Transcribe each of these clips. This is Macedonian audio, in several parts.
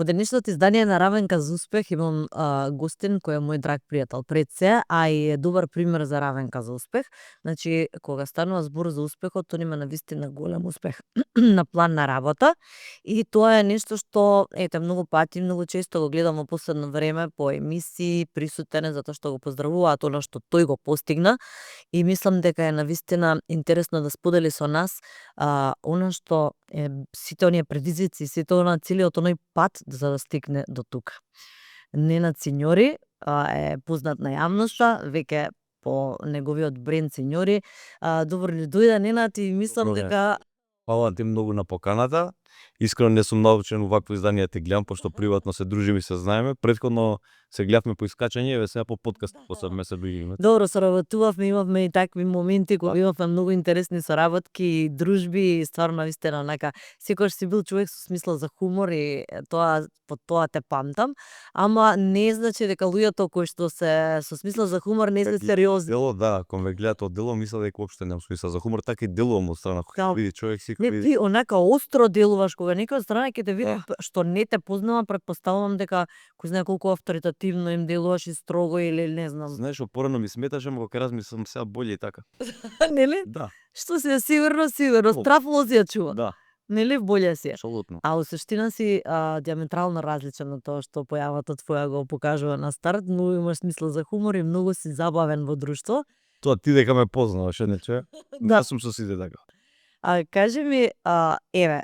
денешното издание на Равенка за успех имам гостин кој е мој драг пријател пред се, а и е добар пример за Равенка за успех. Значи, кога станува збор за успехот, он има навистина голем успех на план на работа и тоа е нешто што ете многу пати, многу често го гледам во последно време по емисии, присутен е затоа што го поздравуваат она што тој го постигна и мислам дека е навистина интересно да сподели со нас она што е сите оние предизвици, сите целиот оној пат за да стигне до тука. Ненад Синьори е познат на јавноста, веќе по неговиот бренд Синьори. Добро ли дојде Ненад и мислам дека Фала ти многу на поканата. Искрено не сум научен вакво издание те гледам, пошто приватно се дружиме и се знаеме. Претходно се гледавме по искачање, еве сега по подкаст посебно се дружиме. Добро соработувавме, имавме и такви моменти кога имавме многу интересни соработки и дружби и стварно навистина онака секогаш си бил човек со смисла за хумор и тоа по тоа те памтам, ама не значи дека луѓето кои што се со смисла за хумор не се сериозни. Дело, да, кога ме гледаат од дело, мисля дека уопште немам смисла за хумор, така и делувам од страна кој види човек си Не, кој ти онака остро делуваш кога некоја страна ќе те види што не те познава, претпоставувам дека кој знае колку авторитативно им делуваш и строго или не знам. Знаеш, порано ми сметаше, ама кога размислам сега боле и така. Нели? Да. Што си сигурно, страфло си ја чува. Да. Нели боле си? Апсолутно. А во суштина си диаметрално различен од тоа што појавата твоја го покажува на старт, но имаш смисла за хумор и многу си забавен во друштво. Тоа ти дека ме познаваш, не че? Да. Сум со сите така. Кажи ми, еве,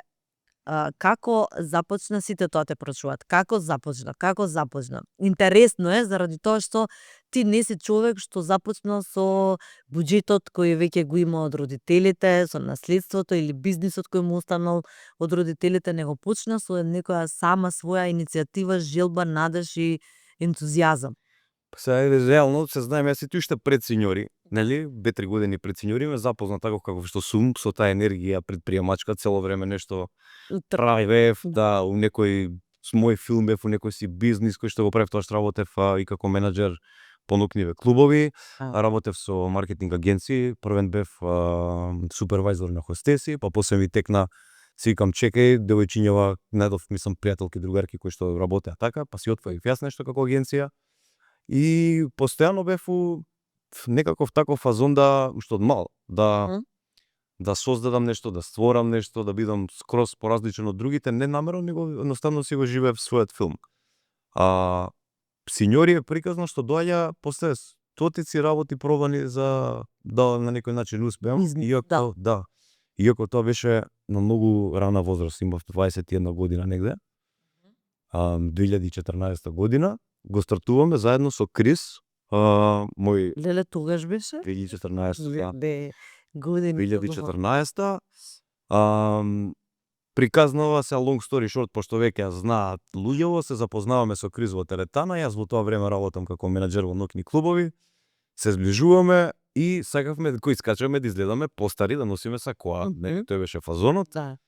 како започна, сите тоа те прашуваат, како започна? Интересно е заради тоа што ти не си човек што започна со буџетот кој веќе го има од родителите, со наследството или бизнисот кој му останал од родителите, него почна со некоја сама своја иницијатива, желба, надеж и ентузијазам. Сега реално се знаеме, јас и ти уште пред Синьори, нели? 2-3 години пред Синьори ме запозна таков како што сум, со таа енергија предприемачка, цело време нешто правев, да, у некој мој филм бев, у некој си бизнис кој што го правев, тоа што работев и како менаџер по нокниве клубови, работев со маркетинг агенции, првен бев супервајзор на хостеси, па после ми текна си викам чекај, девојчињава, најдов мислам пријателки, другарки кои што работеа така, па си отворив јас нешто како агенција. И постојано бев у некаков таков фазон да уште од мал да создадам нешто, да створам нешто, да бидам скроз поразличен од другите, не намерно, него едноставно си го живеев својот филм. Синьори е приказно што доаѓа после стотици работи пробани за да на некој начин успеам, иако тоа беше на многу рана возраст, имав 21 година негде. 2014 година го стартуваме заедно со Крис, мој... Леле, тогаш беше? 2014. Години. 2014. Приказнава се long story short, пошто веќе ја знаат луѓево, се запознаваме со Крис во теретана, јас во тоа време работам како менаџер во ноќни клубови, се зближуваме и сакавме кој искачаме да изгледаме постари, да носиме сакоа. Тој беше фазонот. Да.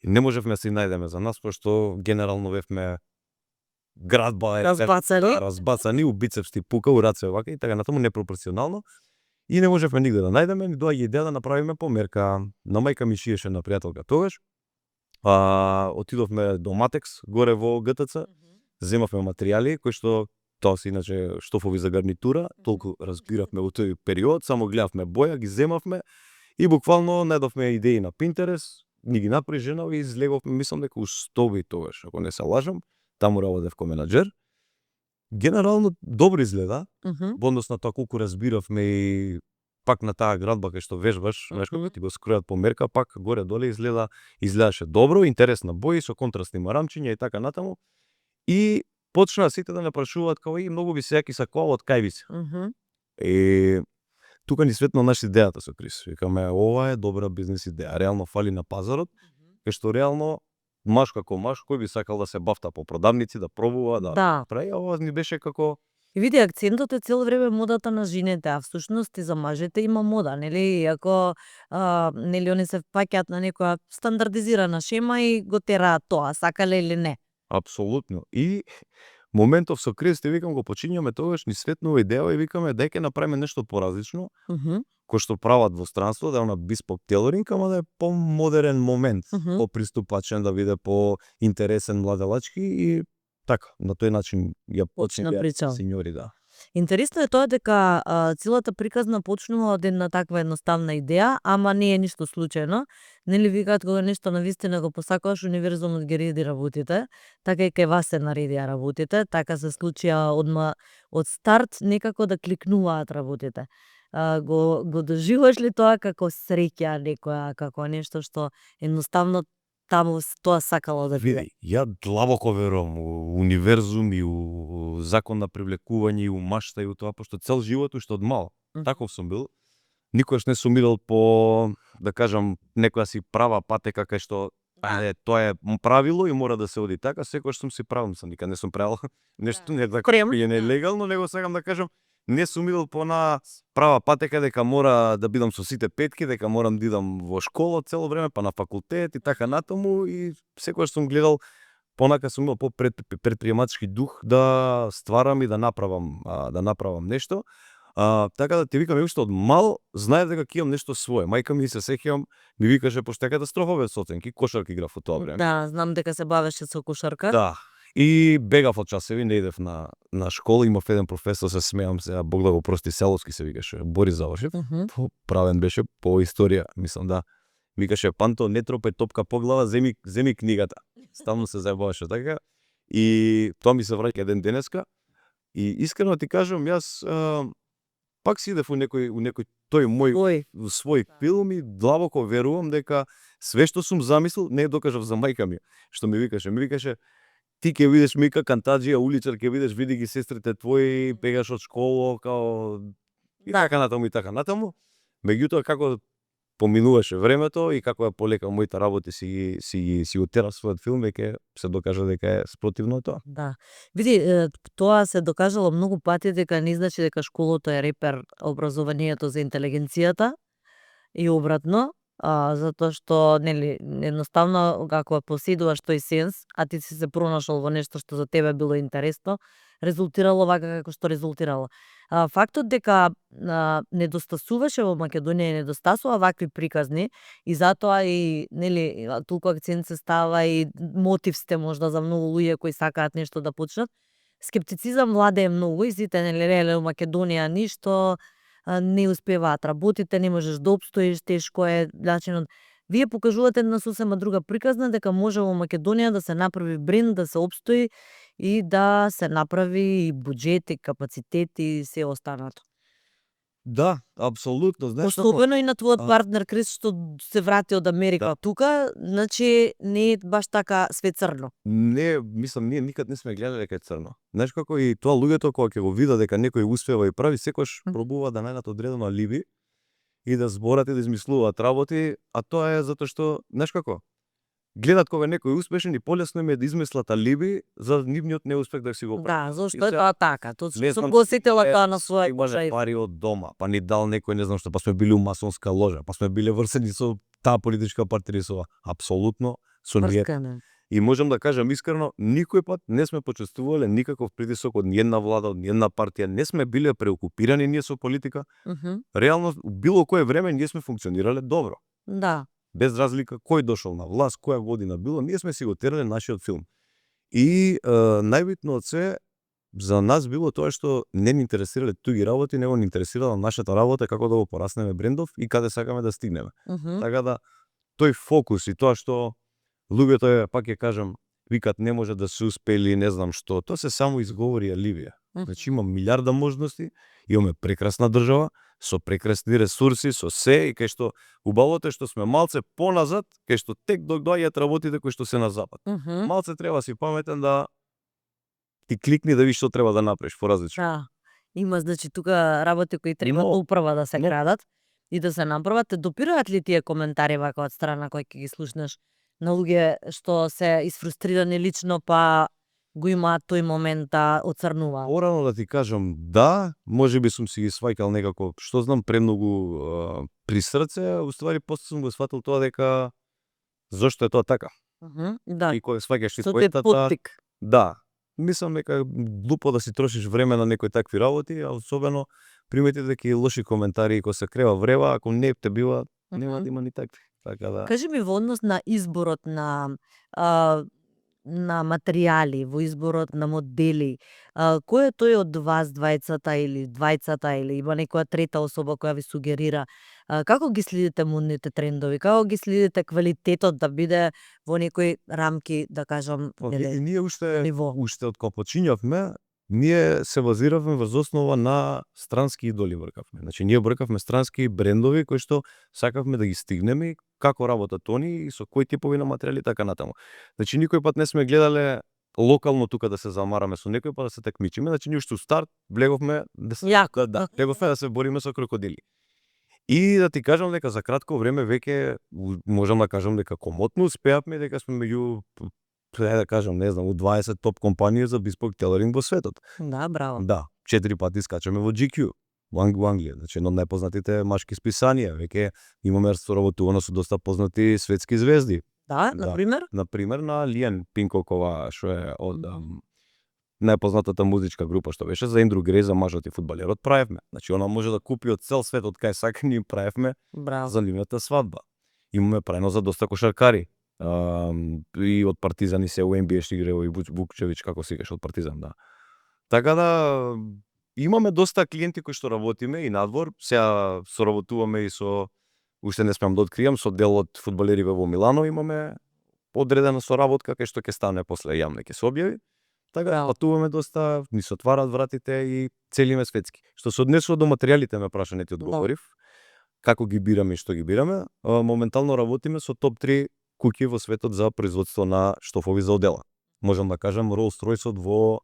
И не можевме да се најдеме за нас, пошто генерално бевме разбацани, у бицепс ти пука, у раце вака и така натаму непропорционално. И не можевме нигде да најдеме, ни доаѓа идеја да направиме померка. На мајка ми шиеше на пријателка тогаш. Отидовме до Матекс, горе во ГТЦ, земавме материјали кои што тоа се иначе штофови за гарнитура, толку разбиравме во тој период, само гледавме боја, ги земавме и буквално најдовме идеи на Pinterest, ни ги направи жена и излеговме, мислам дека у Стоби тогаш, ако не се лажам, таму работев ко менаџер. Генерално добро изгледа, во однос на тоа колку разбиравме и пак на таа градба кај што вежбаш, знаеш како ти го скројат по мерка, пак горе доле изгледаше добро, интересна бои со контрастни марамчиња и така натаму. И почнаа сите да ме прашуваат како и многу би се јаки сакоа од кај ви се. И тука ни светна наш идејата со Крис. Викаме ова е добра бизнес идеја, реално фали на пазарот, кај што реално маш како маш, кој би сакал да се бафта по продавници, да пробува, да прави, ова ни беше како... И види, акцентот е цело време модата на жените, а всушност и за мажете има мода, нели? Иако, нели, они се впаќаат на некоја стандардизирана шема и го тераат тоа, сакале или не. Апсолутно. И моментов со Крис, ти викам, го почињаме тогаш, ни светнува идеја и викаме, дај ке направиме нешто поразлично, кој што прават во странство, да е она bespoke tailoring, ама да е по-модерен момент, по-приступачен, да биде по-интересен, младелачки и така, на тој начин ја Почна почнеа прича. сеньори, да. Интересно е тоа дека целата приказна почнува од една таква едноставна идеја, ама не е ништо случајно. Нели викаат кога нешто навистина го посакуваш, универзумот ги реди работите, така и кај вас се наредија работите, така се случија одма од старт некако да кликнуваат работите. Го доживуваш ли тоа како среќа некоја, како нешто што едноставно таму тоа сакало да биде? Види, ја длабоко верувам у универзум и у закон на привлекување и у машта и у тоа, пошто цел живот уште од мал таков сум бил. Никогаш не сум идел по, да кажам, некоја си права патека кај што тоа е правило и мора да се оди така, секогаш сум си правил, никад не сум правил нешто не така нелегално, него сакам да кажам, не сум идел по на права патека дека мора да бидам со сите петки, дека морам да идам во школа цело време, па на факултет и така натаму, и секогаш сум гледал понака, сум имал по предприемачки дух да стварам и да направам нешто. Така да ти викам, уште од мал знаев дека ќе имам нешто свое. Мајка ми се сеќавам, ми викаше пошто е катастрофа без оценки, кошарка играв во тоа време. Да, знам дека се бавеше со кошарка. Да. И бегав од часови, не идев на школа, имав еден професор, се смеам сега, Бог да го прости, Селовски се викаше, Борис Залашев. Правен беше по историја, мислам, да. Викаше: "Панто, не тропај топка по глава, земи книгата." Стално се заебаваше така. И тоа ми се враќа еден денеска. И искрено ти кажам, јас пак си идев у некој тој мој свој филм и длабоко верувам дека све што сум замислил, не докажав за мајка ми, што ми викаше: "Ти ќе видиш, Мика, кантаджија, уличар, ќе видиш, види ги сестрите твои, бегаш од школа, као и така натаму. Меѓутоа, како поминуваше времето и како полека моите работи си утера својот филм, веќе се докажа дека е спротивно од тоа. Да. Види, тоа се докажало многу пати дека не значи дека школото е репер образованието за интелигенцијата и обратно, затоа што нели едноставно ако поседуваш тој сенс, а ти си се пронашол во нешто што за тебе било интересно, резултирало вака како што резултирало. Фактот дека недостасуваше во Македонија и недостасува вакви приказни и затоа и нели толку акцент се става и мотив сте можда за многу луѓе кои сакаат нешто да почнат. Скептицизам владее многу и сите нели во Македонија ништо не успеваат работите, не можеш да опстоиш, тешко е начинот. Вие покажувате една сосема друга приказна дека може во Македонија да се направи бренд, да се опстои и да се направи и буџет, и капацитет и се останато. Да, апсолутно, знаеш што? Особено и на твојот партнер Крис што се врати од Америка тука, значи не е баш така све црно. Не, мислам, ние никад не сме гледале дека е црно. Знаеш како и тоа луѓето кога ќе го видат дека некој успева и прави, секојаш пробува да најдат одредено алиби и да зборат и да измислуваат работи, а тоа е затоа што, знаеш како? Гледат кога некој е успешен и полесно им е да измислат алиби за нивниот неуспех да си го прават. Да, зошто е тоа така? Тоа Не сум знам, го осетила тоа на своја имаше кожа. пари од дома, па ни дал некој, не знам што, па сме били у масонска ложа, па сме биле врсени со таа политичка партија со апсолутно со ние. Врскане. И можам да кажам искрено, никој пат не сме почувствувале никаков притисок од ниедна влада, од ниедна партија, не сме биле преокупирани ние со политика. Реално, у било кое време ние сме функционирале добро. Да. Без разлика кој дошол на власт, која година било, ние сме си го терале нашиот филм. И најбитно од се за нас било тоа што не ни интересирале туги работи, него ни интересирала нашата работа, како да го пораснеме брендов и каде сакаме да стигнеме. Така да тој фокус и тоа што луѓето, пак ќе кажам, викат не може да се успели, не знам што, тоа се само изговори алибија. Значи има милиарда можности, имаме прекрасна држава, со прекрасни ресурси, со се, и кај што убавото е што сме малце поназад, кај што тек доаѓаат работите кои што се на запад. Малце треба си паметен да ти кликни да видиш што треба да направиш поразлично. Да. Има значи тука работи кои треба управа да се градат и да се направат. Допираат ли тие коментари вака од страна кои ќе ги слушнеш на луѓе што се изфрустрирани лично, па го имаат тој момент да оцрнуваат? Порано да ти кажам, да, можеби сум си ги сваќал некако, што знам, премногу при срце, уствари после сум го сватил тоа дека зошто е тоа така. Да. И кога сваќаш и Што те поетата, поттик. да, мислам дека глупо да си трошиш време на некои такви работи, а особено примети дека и лоши коментари кога се крева врева, ако не те бива, нема да има ни такви. Така да. Кажи ми во однос на изборот на на материјали, во изборот на модели, кој е тој од вас двајцата или има некоја трета особа која ви сугерира? Како ги следите модните трендови? Како ги следите квалитетот да биде во некои рамки, да кажам, И ние ниво? уште од кога почињавме, ние се базиравме врз основа на странски идоли бркавме. Значи ние бркавме странски брендови кои што сакавме да ги стигнеме, како работат они и со кои типови на материјали така натаму. Значи никој пат не сме гледале локално тука да се замараме со некој па да се такмичиме, значи ние уште у старт влеговме Јако. влеговме да се бориме со крокодили. И да ти кажам дека за кратко време веќе можам да кажам дека комотно успеавме дека сме меѓу да кажам, не знам, у 20 топ компании за bespoke tailoring во светот. Да, браво. Да, 4 пати скачаме во GQ, во Англија, значи едно од најпознатите машки списанија. Веќе имаме соработувано со доста познати светски звезди. Да, Да. например? Например, на Лиен Пинкокова, што е од најпознатата музичка група што беше за Ендрю Грей, за мажот и фудбалерот, правевме. Значи она може да купи од цел свет, од кај сака, ние правевме Браво. за нивната свадба. Имаме пренос за доста кошаркари. И од Партизан и се у NBA што играе и Вукчевич, како се викаш од Партизан, да. Така да имаме доста клиенти кои што работиме и надвор. Сега соработуваме и со, уште не смеам да откријам, со дел од фудбалериве во Милано имаме одредена соработка кај што ќе стане после јавно ќе се објави. Така Браво. патуваме доста, ни се отварат вратите и целиме светски. Што се однесува до материјалите, ме праша, не ти одговорив. Како ги бираме и што ги бираме? Моментално работиме со топ 3 куќи во светот за производство на штофови за одела. Можам да кажам Rolls-Royce во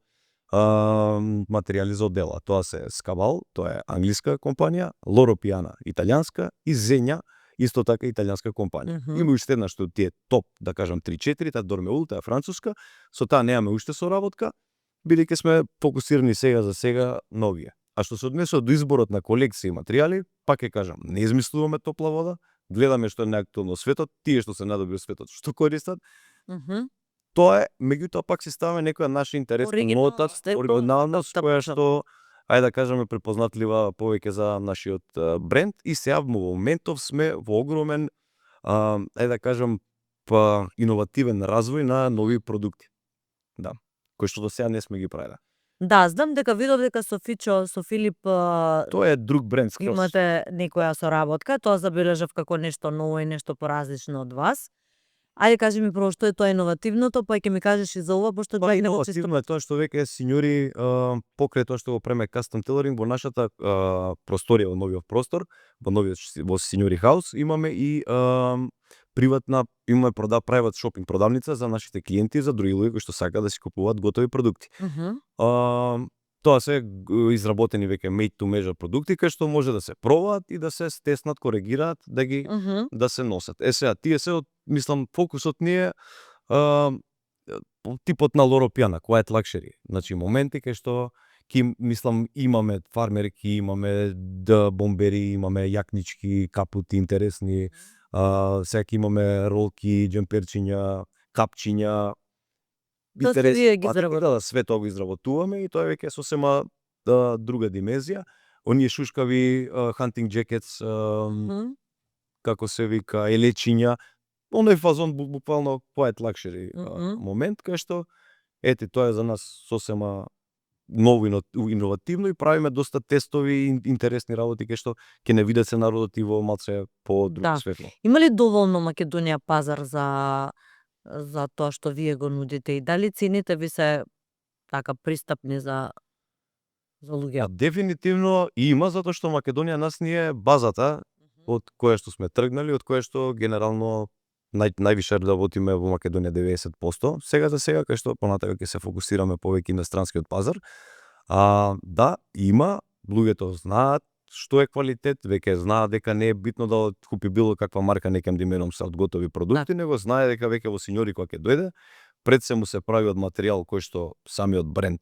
материјали за одела. Тоа се Скавал, тоа е англиска компанија, Loro Piana, италијанска и Zegna, исто така италијанска компанија. Има уште една што тие топ, да кажам 3-4, таа Dormeul, таа е француска, со таа немаме уште соработка, бидејќи сме фокусирани сега за сега на овие. А што се однесува до изборот на колекции и материјали, пак ќе кажам, не измислуваме топла вода, гледаме што е најактуелно светот, тие што се најдобри во светот, што користат. Тоа е, меѓутоа пак си ставаме некоја наша интересна нота, оригиналност која што ајде да кажеме препознатлива повеќе за нашиот бренд и сега во моментов сме во огромен ајде да кажам иновативен развој на нови продукти. Да, кои што до сега не сме ги правеле. Да, знам дека видов дека со Фичо, со Филип Тоа е друг бренд скрос. имате некоја соработка, тоа забележав како нешто ново и нешто поразлично од вас. Ајде кажи ми прво што е тоа иновативното, па ќе ми кажеш и за ова, пошто Тоа иновативно е тоа што веќе синьори покрај тоа што го преме custom tailoring во нашата просторија, во новиот простор, во Синьори хаус имаме и приватна, имаме private shopping продавница за нашите клиенти, за други луѓе кои што сакаат да си купуваат готови продукти. Тоа се изработени веќе made to measure продукти кои што може да се пробаат и да се стеснат, коригираат, да ги да се носат. Сега тие се мислам фокусот ни е типот на Loro Piana, quiet luxury. Значи моменти кај што мислам имаме фармерки, имаме бомбери, имаме јакнички, капути интересни, сега имаме ролки, џемперчиња, капчиња. Вие ги Да, све тоа го изработуваме и тоа е веќе сосема друга димензија. Оние шушкави hunting jackets, како се вика, елечиња, оној фазон буквално quiet luxury момент кај што ете тоа е за нас сосема ново иновативно и правиме доста тестови и интересни работи кај што ќе не видат се народот и во малце по друго светло. Има ли доволно Македонија пазар за тоа што вие го нудите и дали цените ви се така пристапни за луѓе? Дефинитивно има, затоа што Македонија нас ни е базата од која што сме тргнали, од која што генерално највише работиме во Македонија 90%. Сега за сега кај што понатаму ќе се фокусираме повеќе на странскиот пазар. Да, има, луѓето знаат што е квалитет, веќе знаат дека не е битно да купи било каква марка, не кем дименом се од готови продукти, него знае дека веќе во Синьори кога ќе дојде, пред се му се прави од материјал кој што самиот бренд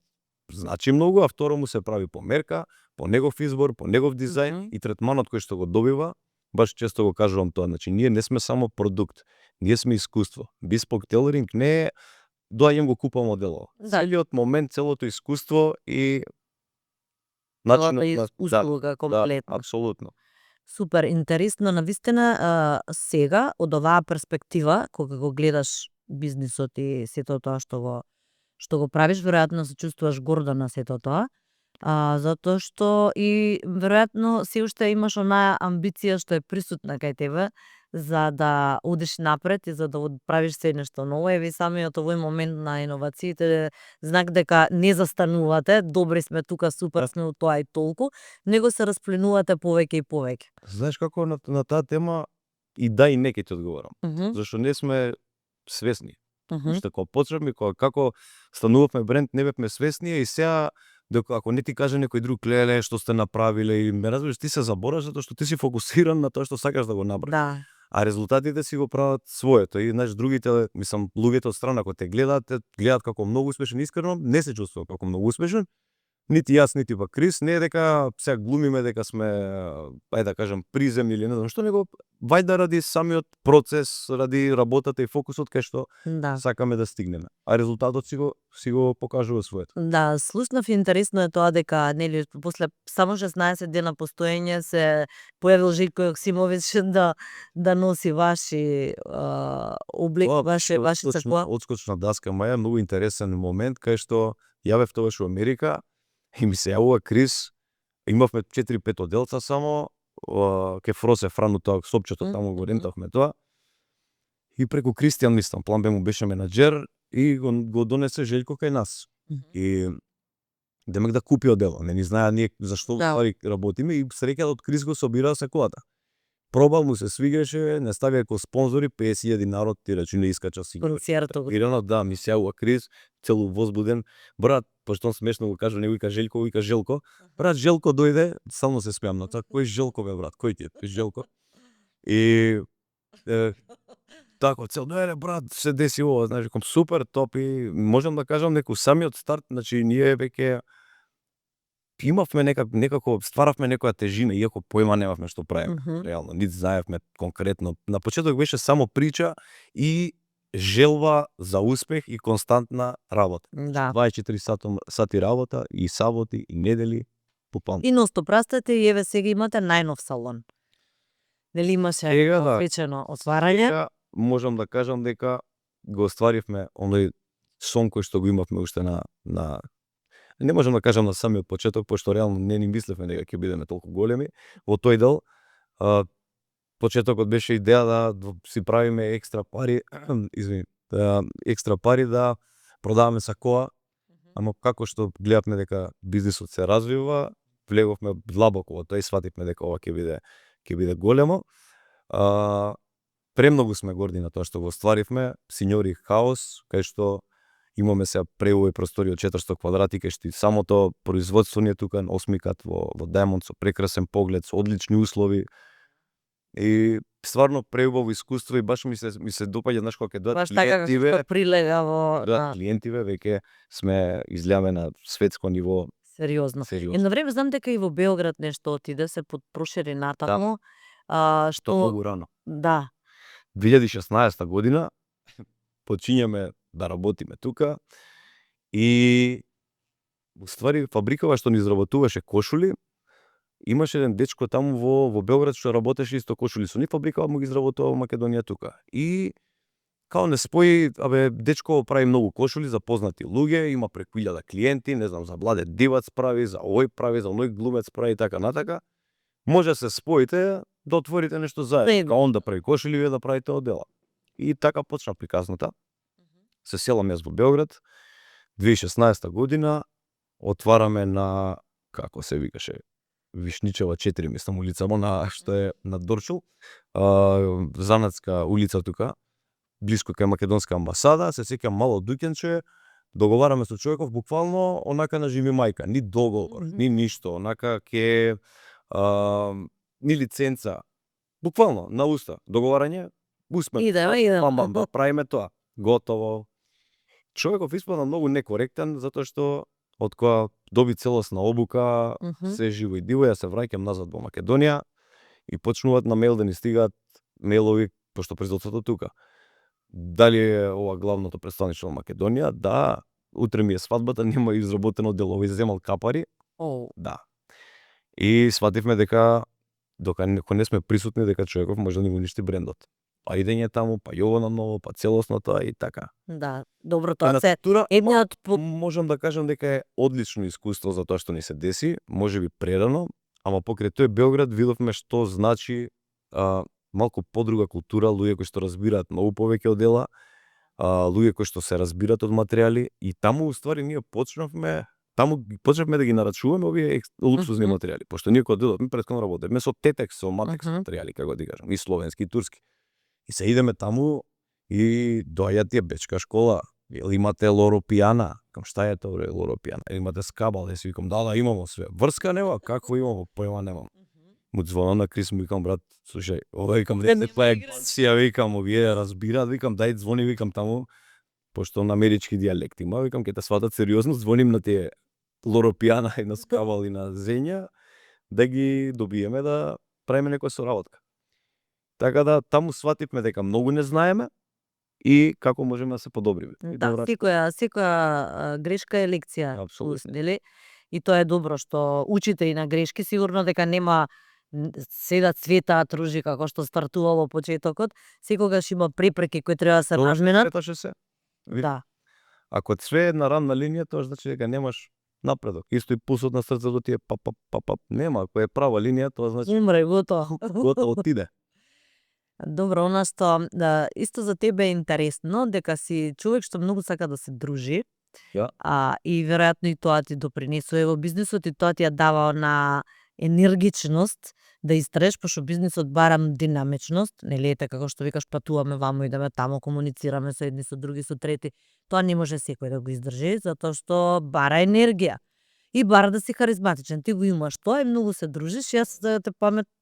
значи многу, а второ му се прави по мерка, по негов избор, по негов дизајн и третманот кој што го добива, баш често го кажувам тоа, значи ние не сме само продукт, ние сме искуство. Bespoke tailoring не е доаѓам го купам одело. Целиот момент, целото искуство и начинот услуга комплетно. Апсолутно. Супер интересно, навистина сега од оваа перспектива кога го гледаш бизнисот и сето тоа што го правиш, веројатно се чувствуваш горда на сето тоа. Затоа што и веројатно се уште имаш онаа амбиција што е присутна кај тебе за да одиш напред и за да правиш се нешто ново. Еве и самиот овој момент на иновациите знак дека не застанувате, добри сме тука, супер сме у тоа и толку, него се распленувате повеќе и повеќе. Знаеш како на таа тема и да и не ќе ти одговорам. Зашто не сме свесни. Уште кога почнавме, како станувавме бренд, не бевме свесни и сега ако не ти каже некој друг леле што сте направиле и ме разбираш, ти се забораш затоа што ти си фокусиран на тоа што сакаш да го направиш. Да. А резултатите си го прават своето и знаеш другите, мислам, луѓето од страна кога те гледаат како многу успешен, искрено не се чувствува како многу успешен. Нити јас, нити пак Крис, не е дека сега глумиме дека сме, ајде да кажам, приземни или не знам што, него вајда ради самиот процес, ради работата и фокусот кај што сакаме да стигнеме. А резултатот си го покажува своето. Да, слушнав, интересно е тоа дека нели после само 16 дена постоење се појавил Желко Јоксимовиќ да носи ваши облик, ваши сакоа. Одскочна даска маја, многу интересен момент кај што ја бев тогаш во Америка и ми се јавува Крис. Имавме 4-5 оделца само, ке Фросе Франу тоа сопчето таму го рентавме тоа. И преку Кристијан, мислам, План Б му беше менаџер и го донесе Желко кај нас. И демек да купи одело, не ни знаеа ние зашто работиме и среќа од Крис го собираа сакоата. Проба, му се свигаше, не ставија ко спонзори, 50.000 народ ти рече не искача си. Концертот. Да, ми се јавува Крис, целу возбуден. Брат, пошто он смешно го кажа, не го вика Желко, вика Желко. Брат, Желко дојде, само се смеам на тоа. Кој Желко бе, брат? Кој ти е? Кој Желко? И тако цел, дојде брат, се деси ова, знаеш, ком супер топ и можам да кажам дека самиот старт, значи ние веќе имавме некако стваравме некоја тежина, иако појма немавме што правиме. Реално, нити знаевме конкретно. На почеток беше само прича и желба за успех и константна работа. 24 сати работа и саботи и недели попално. И ностоп растете и еве сега имате најнов салон. Нели имаше посвечено отварање? Сега можам да кажам дека го остваривме оној сон кој што го имавме уште на не можам да кажам на самиот почеток, пошто реално не ни мислевме дека ќе бидеме толку големи. Во тој дел почетокот беше идеја да си правиме екстра пари, екстра пари да продаваме сакоа, ама како што гледавме дека бизнисот се развива, влеговме длабоко во тоа и свативме дека ова ќе биде големо. Премногу сме горди на тоа што го остваривме. Синьори Хаос, кај што имаме сега преубави простори од 400 квадрати, кај што и самото производство ни е тука, 8 кат во Diamond, со прекрасен поглед, со одлични услови. И стварно преубаво искуство и баш ми се допаѓа, знаеш, кога ќе дојдат клиентиве. Баш така прилега во клиентиве, веќе сме излеаме на светско ниво. Сериозно. Едно време знам дека и во Белград нешто отиде, се прошири натаму. Што многу рано. Да. 2016 година почињаме да работиме тука и уствари фабрикава што ни изработуваше кошули, имаше еден дечко таму во Белград што работеше исто кошули со ни, фабрикава му ги изработува во Македонија тука. И као не спои, дечко прави многу кошули за познати луѓе, има преку 1000 клиенти, не знам, за Владе Дивац прави, за овој прави, за оној глумец прави, така натака. Може да се споите да отворите нешто заедно. Као он да прави кошули, вие да правите одела. И така почна приказната. Се селам јас во Белград, 2016 година, отвараме на, како се викаше, Вишничева 4, мислам, улица, на што е на Дорчул, Занатска улица тука, блиску кај македонска амбасада. Се сеќам мало дуќенче, договараме со човеков буквално онака на живи мајка, ни договор, ни ништо, онака ни лиценца, буквално на уста, договарање, успех. Идеме. Правиме тоа, готово. Човеков испадна многу некоректен затоа што од која доби целосна обука, се живо и диво, ја се враќам назад во Македонија и почнуваат на мејл да ни стигаат мејлови, пошто производството тука. Дали е ова главното претставништво во Македонија? Да. Утре ми е свадбата, нема изработено делови, земал капари. Да. И свативме дека дока не сме присутни, дека човеков може да ни уништи брендот. па идење таму, па и ово на ново, па целосно тоа и така. Да, добро Па тоа на се тура, едниот можам да кажам дека е одлично искуство за тоа што ни се деси, можеби прерано, ама покрај тој Белград видовме што значи малку подруга култура, луѓе кои што разбираат многу повеќе од дела, луѓе кои што се разбираат од материјали и таму уствари ние почнавме да ги нарачуваме овие луксузни материјали, пошто ние кога додовме претходно работевме со тетекс, со матекс материјали, како да кажам, и словенски, и турски. И се идеме таму и доаѓа тие бечка школа, или имате лоро пијана, кам шта е тоа лоро пијана, или имате скабал, јас викам да имамо све. Врска нема, какво имамо, појма немам. Му звонам на Крис, му викам брат, слушај, ова викам не е експансија, викам овие разбираат, викам дај звони, викам таму, пошто на амерички дијалект има, викам ќе те сватат сериозно, звоним на тие лоро пијана и на скабал и на зења, да ги добиеме да правиме некоја соработка. Така да таму свативме дека многу не знаеме и како можеме да се подобриме. Да, секоја грешка е лекција. Апсолутно. Нели? И тоа е добро што учите и на грешки, сигурно дека нема седат цветаат ружи како што стартувало почетокот, секогаш има препреки кои треба да се разменат. Цветаше се. Да. Ако цвее на рамна линија, тоа значи дека немаш напредок. Исто и пулсот на срцето ти е па, нема, ако е права линија, тоа значи Умре, готово. готово отиде. Добро, она што исто за тебе е интересно, дека си човек што многу сака да се дружи. Ја. И веројатно и тоа ти допринесува во бизнисот и тоа ти ја дава на енергичност да истраеш, пошто бизнисот барам динамичност, нели ете како што викаш патуваме ваму, идеме таму, комуницираме со едни, со други, со трети. Тоа не може секој да го издржи, затоа што бара енергија. И бара да си харизматичен. Ти го имаш тоа и многу се дружиш. Јас те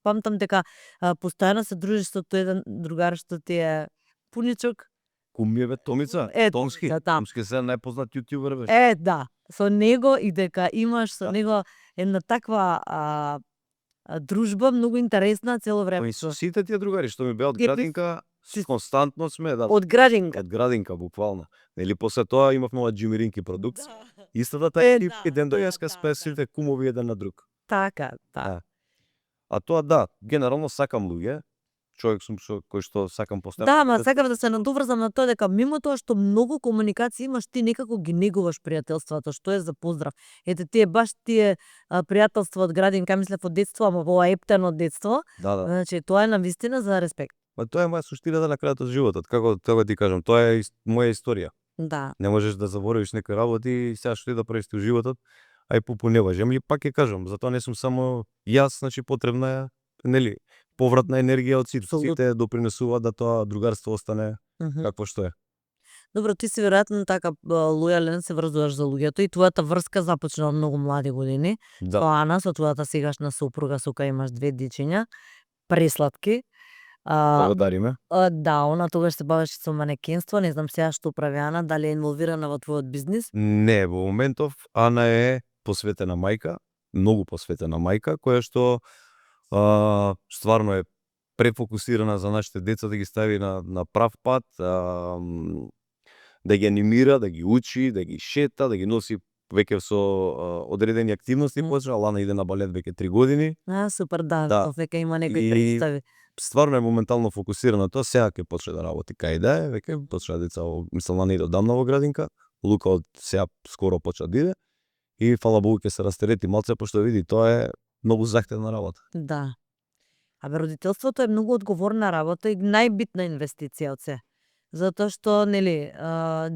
памтам дека постојано се дружиш со тој еден другар што ти е пуничок. Кумиеве Томица, Томски, Томска, да. Томски се најпознат јутјубер беше. Да, со него и дека имаш со него една таква дружба многу интересна цело време. И со сите тие другари што ми беа од градинка, константно сме, да. Од градинка. Од градинка буквално. Нели после тоа имавме ова Джимиринки продукција. Да. Истата таа и ден до јеска спе сите кумови еден на друг. Така, да. А тоа генерално сакам луѓе. Човек сум кој што сакам постојано. Да, ма сакам да се надоврзам на тоа дека мимо тоа што многу комуникација имаш, ти некако ги негуваш пријателствата, што е за поздрав. Ете тие баш тие пријателства од градинка, мислев од детство, ама во ептено детство. Да. Значи тоа е навистина за респект. Па тоа е моја суштината на крајот од животот. Како ти кажам, тоа е моја историја. Да. Не можеш да заборавиш некои работи и сега што и да правиш во животот, ај попуневаш. Ами пак ќе кажам, затоа не сум само јас, значи потребна е, нели, повратна енергија од сите. Сите допринесуваат да тоа другарство остане какво што е. Добро, ти си веројатно така лојален, се врзуваш за луѓето и твојата врска започна од многу млади години. Да. Со Ана, со твојата сегашна сопруга, со која имаш 2 дечиња, пресладки. Благодариме. Да, она тогаш се бавеше со манекенство, не знам сега што прави Ана, дали е инволвирана во твојот бизнис? Не, во моментов Ана е посветена мајка, многу посветена мајка, која што стварно е префокусирана за нашите деца да ги стави на прав пат, да ги анимира, да ги учи, да ги шета, да ги носи веќе со одредени активности почна. Лана иде на балет веќе 3 години. Супер, да, веќе има некои И представи. стварно е моментално фокусирана тоа, сега ќе почне да работи кај да е, веќе почна деца, мислам Лана иде одамна во градинка, Лука од сега скоро почна да иде и фала Богу ќе се растерети малце, пошто види тоа е многу захтевна работа. Да. Абе родителството е многу одговорна работа и најбитна инвестиција од се. Затоа што, нели,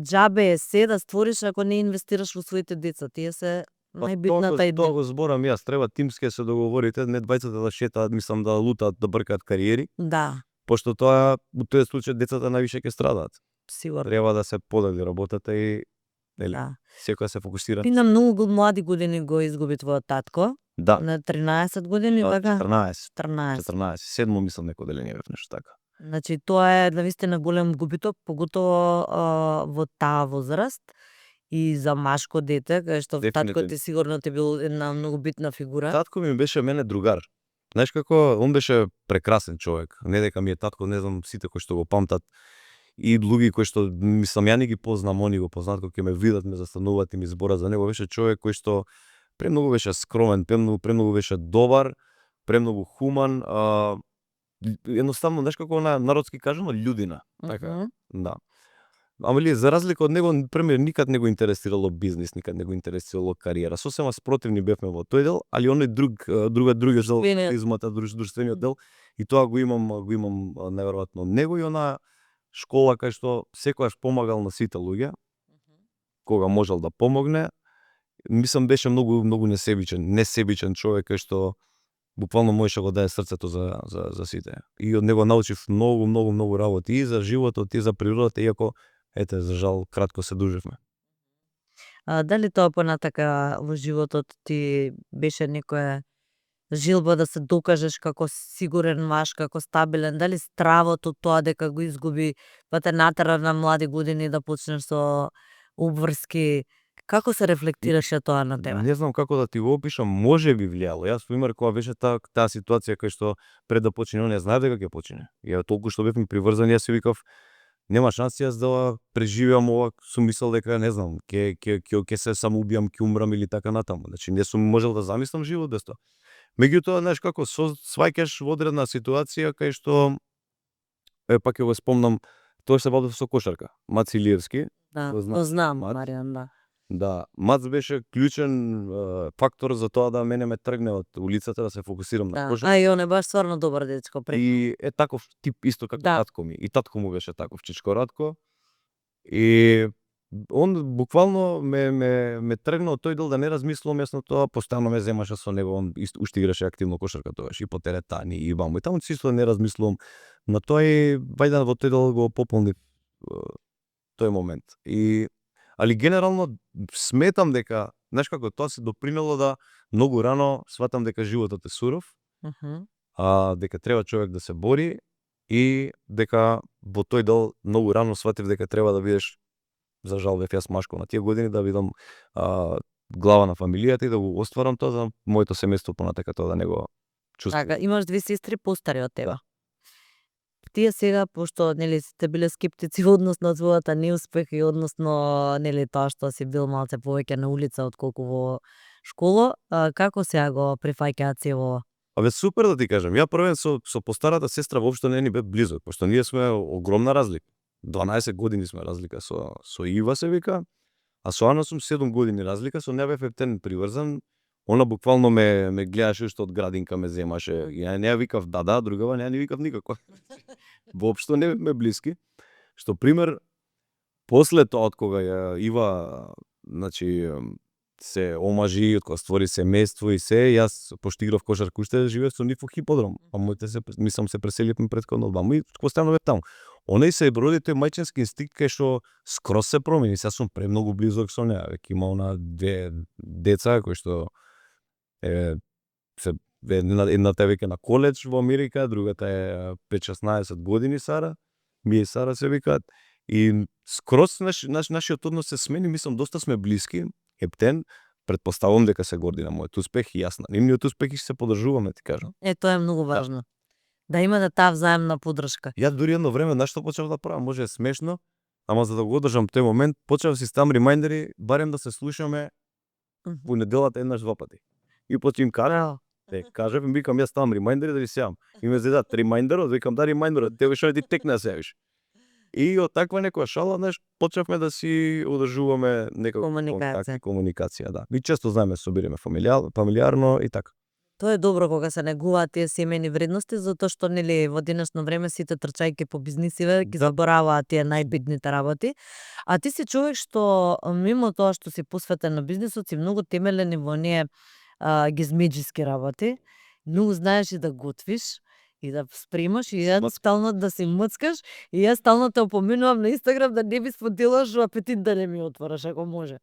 џабе е се да створиш ако не инвестираш во своите деца. Тие се најбитната идеја. Тоа го зборам јас, треба тимски се договорите, не двајцата да шетаат, мислам да лутаат, да бркаат кариери. Да. Пошто тоа, во тој случај децата највише ќе страдаат. Сигурно. Треба да се подели работата и нели, секој се фокусира. Ти на многу млади години го изгуби твојот татко. Да. На 13 години, така? 14. 7 мислам некој деление бев нешто така. Значи тоа е навистина голем губиток, поготово во таа возраст и за машко дете, кај што татко ти сигурно ти бил една многу битна фигура. Татко ми беше мене другар. Знаеш како, он беше прекрасен човек. Не дека ми е татко, не знам сите кои што го памтат и луѓе кои што мислам ја не ги познам, они го познаат кога ќе ме видат, ме застануваат и ми зборат за него. Беше човек кој што премногу беше скромен, премногу беше добар, премногу хуман, едноставно знаеш како на народски кажано људина, така. Да. Ама ли за разлика од него, пример, никад не го интересирало бизнис, никад не го интересирало кариера. Сосема спротивни бевме во тој дел, али оној другиот дел, измата, друштвениот дел, и тоа го имам неверојатно него и она школа кај што секогаш помагал на сите луѓе, кога можел да помогне. Мислам беше многу несебичен човек кај што буквално можеше го даде срцето за сите. И од него научив многу работи и за животот и за природата, иако ете за жал кратко се дружевме. Дали тоа понатака во животот ти беше некоја жилба да се докажеш како сигурен маж, како стабилен, дали стравот од тоа дека го изгуби, па те натера на млади години да почнеш со обврски, како се рефлектираше тоа на тебе? Не знам како да ти го опишам, може би влијало. Јас пример кога беше таа ситуација кај што пред да почне, он не знае дека ќе почне. Ја толку што бевме приврзани, јас си викав нема шанси јас да преживеам ова со мисел дека не знам, ќе се самоубијам, ќе умрам или така натаму. Значи не сум можел да замислам живот без тоа. Меѓутоа, знаеш како сваќаш во одредна ситуација кај што пак ќе го спомнам тоа што се бавив со кошарка, Маци Илиевски. Да, го знам, Маријан, да. Да, Мац беше клучен фактор за тоа да мене ме тргне од улицата да се фокусирам на кошарка. А и он е баш стварно добар дечко. И е таков тип исто како татко ми. И татко му беше таков, Чичко Радко. И он буквално ме тргна од тој дел да не размислувам јас на тоа, постојано ме земаше со него, он уште играше активно кошарка тогаш и по теретани и ваму. И таму чисто не размислувам на тоа и вајде во тој дел го пополни тој момент. Али генерално сметам дека, знаеш како, тоа се допринело да многу рано сватам дека животот е суров, дека треба човек да се бори и дека во тој дел многу рано сватив дека треба да бидеш, за жал бев јас машко на тие години, да бидам глава на фамилијата и да го остварам тоа за моето семејство понатака тоа да не го чувствувам. Така, имаш две сестри постари од тебе. Тие сега, пошто нели сте биле скептици односно својата неуспех и односно нели тоа што си бил малце повеќе на улица отколку во школа, како сега го прифаќаат се во? Абе супер да ти кажам. Ја првен со постарата сестра воопшто не ни бе близок, пошто ние сме огромна разлика. 12 години сме разлика со Ива се вика, а со Ана сум 7 години разлика, со неа бев ептен приврзан. Она буквално ме гледаше уште од градинка ме земаше. Ја не ја викав да, другава не ја ни викав никако. Воопшто не бевме блиски. Што пример, после тоа од кога ја Ива, значи се омажи, од кога створи семејство и се, јас пошто играв кошарка уште живеев со нив во хиподром. А моите се преселивме претходно од ваму и постојано бев таму. Она и се роди тој мајчински инстинкт кај што скроз се промени. Сега сум премногу близок со неа. Веќе има она две деца кои што едната е веќе на коледж во Америка, другата е 5-16 години Сара. Ми и Сара се викаат. И скроз нашиот однос се смени, мислам доста сме блиски. Ептен, претпоставувам дека се горди на мојот успех и јас на нивниот успех и се поддржуваме, ти кажам. Тоа е многу важно. Да имате таа взаемна поддршка. Ја дури едно време, знаеш што почнав да правам, може е смешно, ама за да го одржам тој момент, почнав да си ставам ремајндери, барем да се слушаме во неделата еднаш два пати. И почнем кажам, кажав им викам јас ставам ремајндери да ви сеам. И ме зедат ремајндерот, викам да ремајндерот, тебе што ти текне да сееш. И од таква некоја шала, знаеш, почнавме да си одржуваме некоја комуникација, да. И често знаеме собиреме фамилиарно и така. Тоа е добро кога се негуваат тие семејни вредности, затоа што нели во денешно време сите трчајќи по бизнисиве ги забораваат тие најбитните работи. А ти си човек што мимо тоа што си посветен на бизнисот, си многу темелен и во оние гизмеџиски работи. Многу знаеш и да готвиш и да спремаш и ја стално да си мцкаш и јас стално те опоменувам на Инстаграм да не би споделаш апетит да не ми отвораш ако може.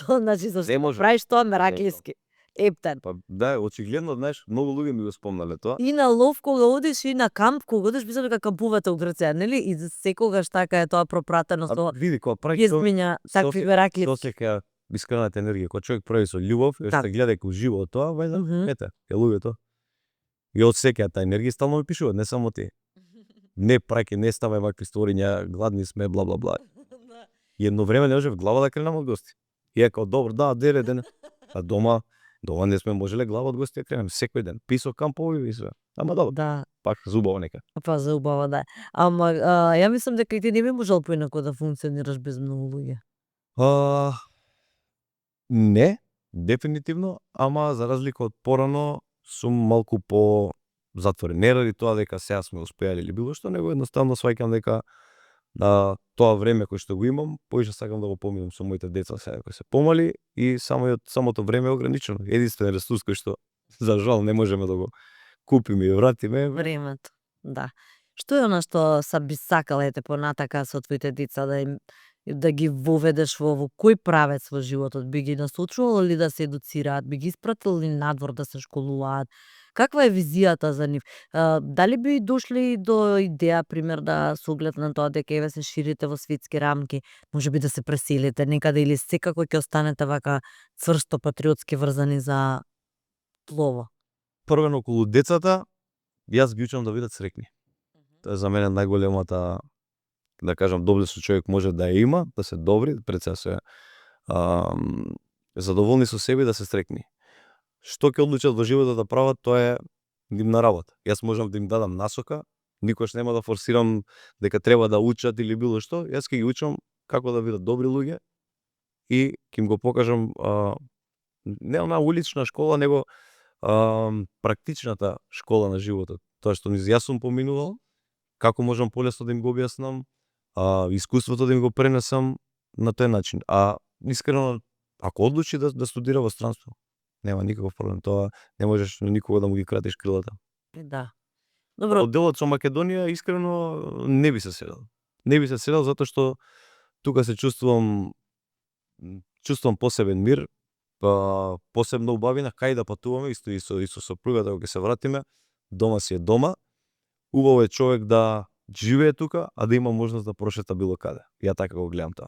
Значи зашто правиш тоа мераклиски. Ептен. Па да, очигледно, знаеш, многу луѓе ми го спомнале тоа. И на лов кога одиш и на камп кога одиш, мислам дека кампувате у Грција, нели? И секогаш така е тоа пропратено со види кога прави такви мераклиски. Тоа сека искрената енергија, кога човек прави со љубов, што гледа како ужива од тоа, вајде, ете, е луѓето. И од секоја таа енергија стално ми пишуваат, не само ти. Не праќи, не ставај вакви сторија, гладни сме, бла бла бла. И едно време не можев глава да кренам од гости. И како добро, да, ден. А дома не сме можеле глава од гости да кренем секој ден. Писо кампови и све. Ама добро. Да. пак зубаво нека. Па за убаво да. Ама ја мислам дека и ти не би можел поинаку да функционираш без многу луѓе. Не, дефинитивно, ама за разлика од порано сум малку по затворен. Не ради тоа дека сега сме успеали или било што, него едноставно сваќам дека тоа време кој што го имам, поише сакам да го поминам со моите деца сега кои се помали и самото време е ограничено. Единствен ресурс кој што за жал не можеме да го купиме и вратиме. Времето, да. Што е она што би сакала ете понатака со твоите деца да ги воведеш во кој правец во животот? Би ги насочувал или да се едуцираат? Би ги испратил ли надвор да се школуваат? Каква е визијата за нив? Дали би дошли до идеја, пример, да со оглед на тоа дека еве се ширите во светски рамки, можеби да се преселите некаде или секако ќе останете вака цврсто патриотски врзани за плово? Првено околу децата, јас ги учам да бидат среќни. Тоа е за мене најголемата, да кажам, доблест што човек може да ја има, да се добри, пред се се задоволни со себе и да се среќни. Што ќе одлучат во животот да прават, тоа е нивна работа. Јас можам да им дадам насока, никош нема да форсирам дека треба да учат или било што, јас ќе ги учам како да бидат добри луѓе и ќе им го покажам не она улична школа, него практичната школа на животот. Тоа што јас сум поминувал, како можам полесно да им го објаснам, искуството да им го пренесам на тој начин. А искрено, ако одлучи да студира во странство, нема никаков проблем, тоа не можеш никога да му ги кратиш крилата. Да. Добро. Од делот со Македонија искрено не би се седел. Не би се седел затоа што тука се чувствувам посебен мир, посебна убавина, кај да патуваме, исто и со сопругата кога ќе се вратиме, дома си е дома. Убаво е човек да живее тука, а да има можност да прошета било каде. Ја така го гледам тоа.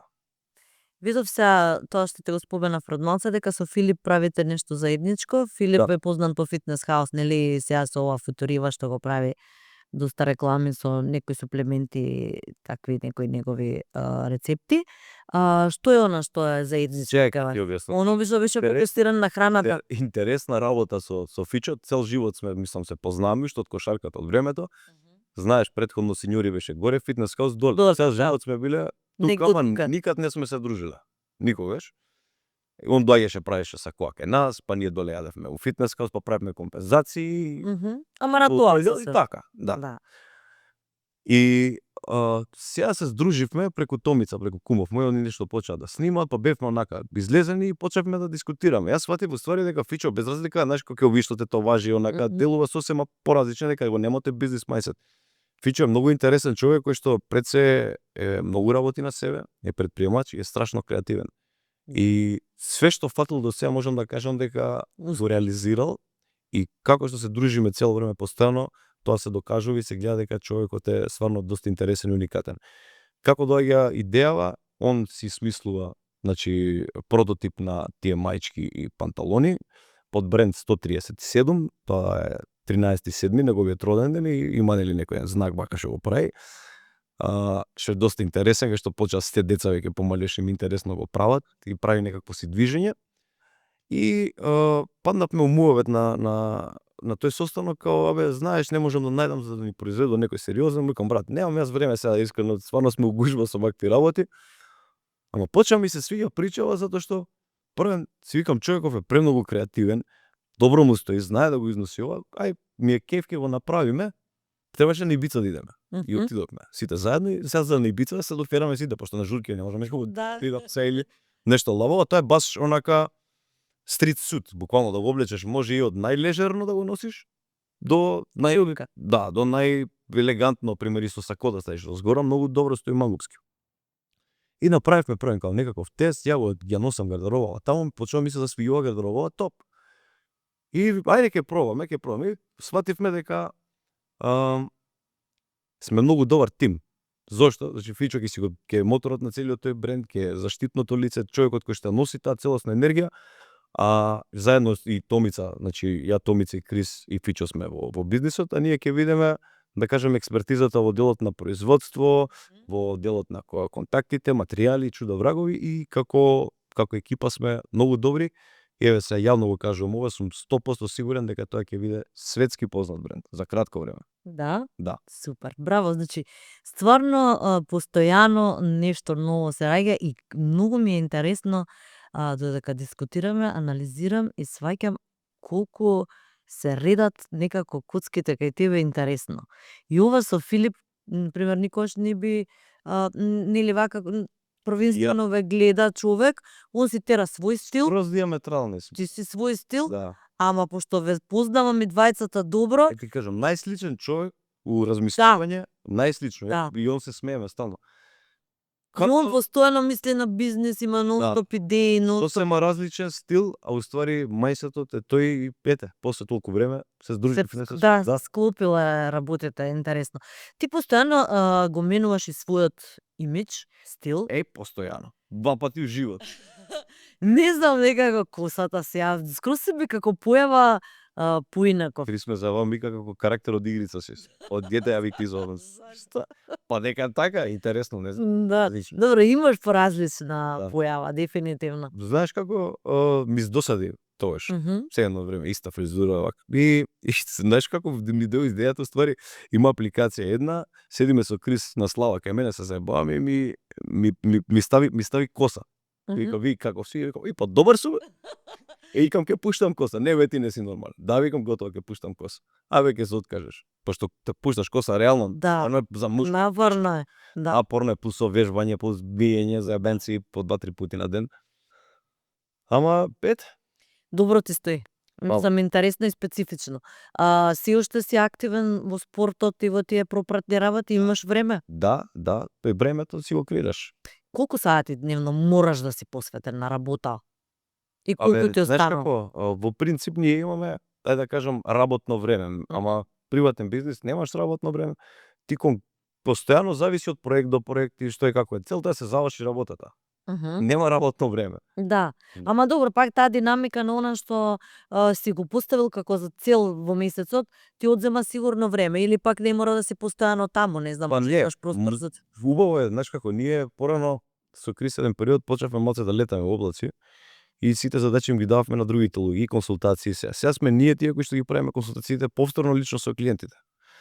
Видов се тоа што те го споменав пред малце, дека со Филип правите нешто заедничко. Филип е познат по Фитнес Хаус, нели, сега со ова футурива што го прави доста реклами со некои суплементи, такви некои негови рецепти. Што е она што е заедничко? Ќе објаснам. Оно беше фокусиран на храната. Интересна работа со Фичо, цел живот сме, мислам, се познаваме уште од кошарката од времето. Знаеш, претходно синьори беше горе, Фитнес Хаус доле. Цел живот сме биле тука, ама никад не сме се дружиле. Никогаш. Он доаѓаше, правеше сакоа кај нас, па ние доле јадевме у Фитнес Хаус, па правевме компензации. Ама на тоа и така, да. И сега се здруживме преку Томица, преку кумов мој, они нешто почаа да снимаат, па бевме онака излезени и почевме да дискутираме. Јас сватив во ствари дека Фичо без разлика, знаеш како ќе ви што те тоа важи, онака делува сосема поразлично, дека го немате бизнис мајндсет. Фичо е многу интересен човек кој што пред се е многу работи на себе, е претприемач и е страшно креативен. И све што фатил до сега можам да кажам дека го реализирал и како што се дружиме цело време постојано, тоа се докажува и се гледа дека човекот е стварно доста интересен и уникатен. Како доаѓа идејава, он си смислува, значи, прототип на тие маички и панталони под бренд 137, тоа е 13.7, неговиот роден ден и има нели некој знак бака што го прави. Што е доста интересен, кај што почаа сите деца веќе помалеше им интересно го прават и прави некакво си движење. И паднавме умувавет на тој состанок, као, абе, знаеш, не можам да најдам за да ни произведува некој сериозен, викам, брат, немам јас време сега, искрено, стварно сме угужба со вакви работи. Ама почна ми се свиѓа причава затоа што првен си викам човеков е премногу креативен, добро му стои, знае да го износи ова, ај ми е кеф ќе го направиме. Требаше на Ибица да идеме. И отидовме сите заедно и сега за на Ибица да се дофераме сите, пошто на журки не можеме да идам се или нешто лавово, тоа е баш онака стрит сут, буквално да го облечеш, може и од најлежерно да го носиш до до најелегантно, пример со сако да ставиш згора, многу добро стои мангупски. И направивме првен као некаков тест, ја носам гардеробава, таму почнува ми се да свијува гардеробава топ. И ајде ќе пробаме. И свативме дека сме многу добар тим. Зошто? Значи Фичо ќе е моторот на целиот тој бренд, ќе е заштитното лице, човекот кој што носи таа целосна енергија, а заедно и Томица, значи ја, Томица и Крис и Фичо сме во бизнисот, а ние ќе видиме, да кажеме, експертизата во делот на производство, во делот на контактите, материјали, чудо врагови и како екипа сме многу добри Еве се јавно го кажувам ова, сум 100% сигурен дека тоа ќе биде светски познат бренд за кратко време. Да? Да. Супер. Браво, значи стварно постојано нешто ново се раѓа и многу ми е интересно додека дискутираме, анализирам и сваќам колку се редат некако коцките кај тебе интересно. И ова со Филип, например, никогаш не би нели вака првенствено ве гледа човек, он си тера свој стил, Диаметрални сме. ти си свој стил, Да. ама пошто ве познавам и двајцата добро, Ти кажам, најсличен човек у размислување, најслично. Да. И он се смееме стално. и он постојано мисли на бизнес, има нон-стоп идеи, Сосема различен стил, а уствари мајсетот е тој и пете. После толку време се здружи да, склопила работите, интересно. Ти постојано го менуваш и својот имидж, стил. Постојано. 2 пати у живот. Не знам, некако косата сега, скроз се би како појава поинаков. Или сме завам мика како карактер од игрица си. Од дете ја вик изовам. Што? Па нека така, интересно, не знам. Да, Различно. добро, имаш поразлична Да. појава, дефинитивно. Знаеш како ми здосади тогаш. Се едно време иста фризура вака. И знаеш како ми дојде идејата, ствари има апликација една, седиме со Крис на слава кај мене, се заебаваме и ми стави коса. Вика, ви како си? Викам, и па добар сум. Викам, ќе пуштам коса. Не, бе, ти не си нормален. Да, викам, готово, ќе пуштам коса. Ќе се откажеш. Пошто те пушташ коса реално, Да, оно е за муж. напорно е. Да. Напорно е, плюс вежбање, плюс биење за бенци по 2-3 пати на ден. Ама, Добро ти стои. Мислам, интересно и специфично. Си уште си активен во спортот и во тие пропратни работи, имаш време? Да, времето си го креираш. Колку сати дневно мораш да си посветен на работа? И колку ти Знаеш останува? како, во принцип ние имаме, да кажам, работно време, ама приватен бизнес немаш работно време. Ти постојано зависи од проект до проект и што и како е. Целта е да се заврши работата. Нема работно време. Да, ама добро, пак таа динамика на она што си го поставил како за цел во месецот, ти одзема сигурно време или пак не мора да си постојано таму, не знам, Па не, имаш простор за... Убаво е, знаеш како, ние порано со Крис еден период почнавме малце да летаме во облаци и сите задачи им ги дававме на другите луѓе, и консултации се. Сега сме ние тие кои што ги правиме консултациите повторно лично со клиентите.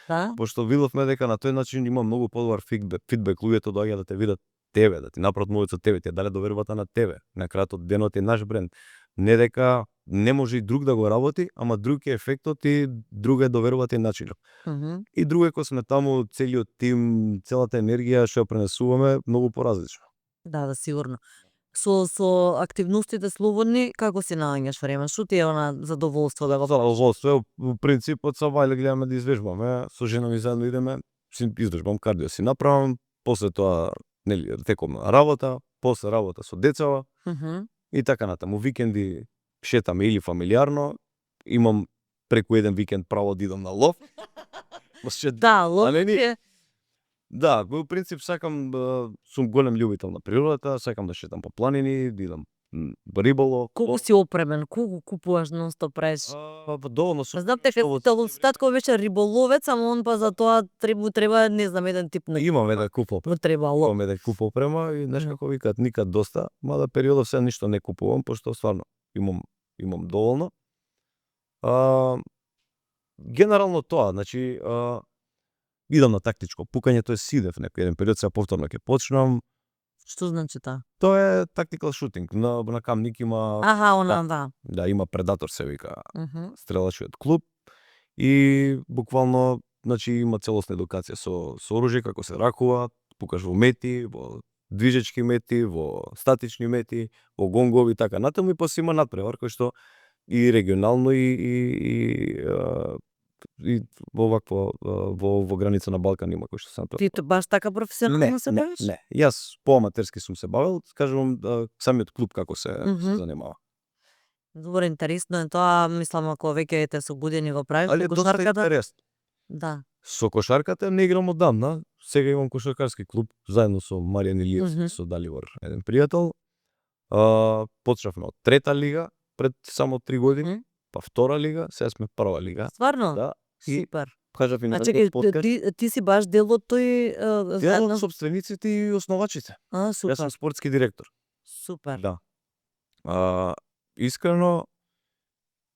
Да? Пошто видовме дека на тој начин има многу подобар фидбек, луѓето доаѓаат да те видат тебе, да ти направат новост од тебе, ти дале довербата на тебе. На крајот од денот е наш бренд. Не дека не може и друг да го работи, ама друг е ефектот и друга е довербата и начинот. И друго е кога сме таму, целиот тим, целата енергија што ја пренесуваме многу поразлично. Да, сигурно. Со активностите слободни, како си наоѓаш време? Што ти е она задоволство да го... Задоволство, во принципот со Вајле гледаме да извежбаме, со жена ми заедно идеме, си извежбам кардио си направам, после тоа нели теком на работа, после работа со децава и така натаму. Викенди шетаме или фамилиарно, имам преку еден викенд право да идам на лов. Да, лов е... Да, во принцип сакам, сум голем љубител на природата, сакам да шетам по планини, да идам риболов. Колку си опремен, колку купуваш нон-стоп правиш? Доволно сум. Знам дека татко беше риболовец, ама он па за тоа треба не знам еден тип на... Имам еден куп опрема. Требало. Имам еден куп опрема и знаеш како викаат, никад доста, мада периодов се ништо не купувам, пошто стварно имам доволно. Генерално тоа, значи идам на тактичко пукање, тоа е сидев некој еден период, сега повторно ќе почнам. Што значи таа? Тоа е tactical shooting, на Камник има... Аха, она, да. Да, има Предатор се вика, стрелачкиот клуб и буквално, значи има целосна едукација со оружје, како се ракува, пукаш во мети, во движечки мети, во статични мети, во гонгови и така натаму и после има надпревар кој што и регионално и во вакво во граница на Балкан има кој што сам тоа. Ти баш така професионално се бавиш? Не, јас поаматерски сум се бавел, кажувам самиот клуб како се занимава. Добро, интересно е тоа, мислам ако веќе ете со години го правиш, Али доста интересно. Да. Со кошарката не играм одамна, сега имам кошаркарски клуб заедно со Маријан Илиев, со Даливор, еден пријател. Почнавме од трета лига пред само 3 години, па втора лига, сега сме прва лига. Стварно? Да. Супер. Кажав и на подкаст. Ти си баш дел од тој дел од сопствениците и основачите. Супер. Јас сум спортски директор. Супер. Да. искрено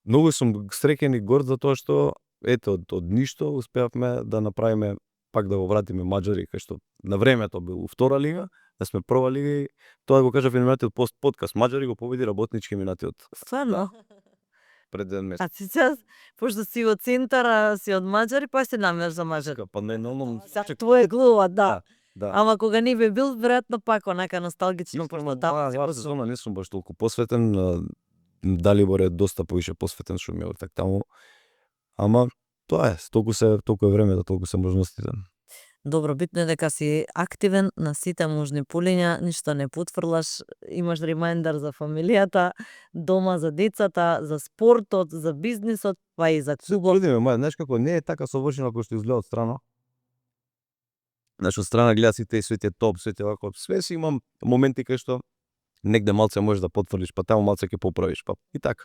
многу сум среќен и горд за тоа што ето од ништо успеавме да направиме, пак да го вратиме Маџари, кај што на времето бил втора лига, да сме прва лига и тоа го кажав и на минатиот подкаст. Маџари го победи Работнички минатиот Стварно? пред еден месец. А ти сега, пошто си од центар, а си од Маџари, па се намериш за Маџари. Па не, За твоја глава, да. да. Ама кога не би бил, веројатно пак онака носталгично, пошто таму си Оваа сезона не сум баш толку посветен, Далибор е доста повише посветен што ми е так таму. Ама тоа е, толку е времето, толку се можностите. Добро, битно е дека си активен на сите можни полиња, ништо не потфрлаш, имаш ремајндер за фамилијата, дома за децата, за спортот, за бизнисот, па и за клубот. Трудиме, знаеш како не е така совршено како што изгледа од страна. Знаеш, од страна гледа сите сите топ, сите вако, све си имам моменти кај што негде малце можеш да потврлиш, па таму малце ќе поправиш, па и така.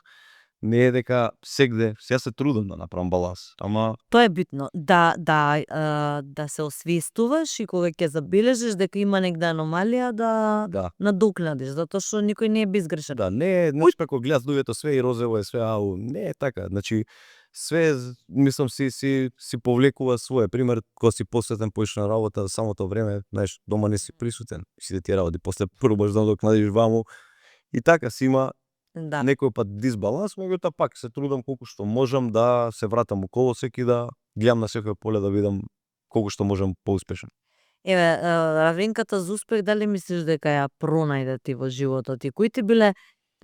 Не е дека сегде, сега се трудам да направам баланс, ама Тоа е битно, да се освестуваш и кога ќе забележиш дека има негде аномалија да надокнадиш, затоа што никој не е безгрешен. да, не е, знаеш како гледат луѓето све и розово е све, ау, не е така. Значи све мислам си повлекува свое. Пример, кога си посветен поиш на работа, самото време, знаеш, дома не си присутен. Сите тие работи после пробаш да надокнадиш ваму и така си има Да. некој пат дисбаланс, меѓутоа пак се трудам колку што можам да се вратам около секи, да гледам на секој поле да видам колку што можам поуспешен. Еве, равенката за успех, дали мислиш дека ја пронајде ти во животот и кои ти биле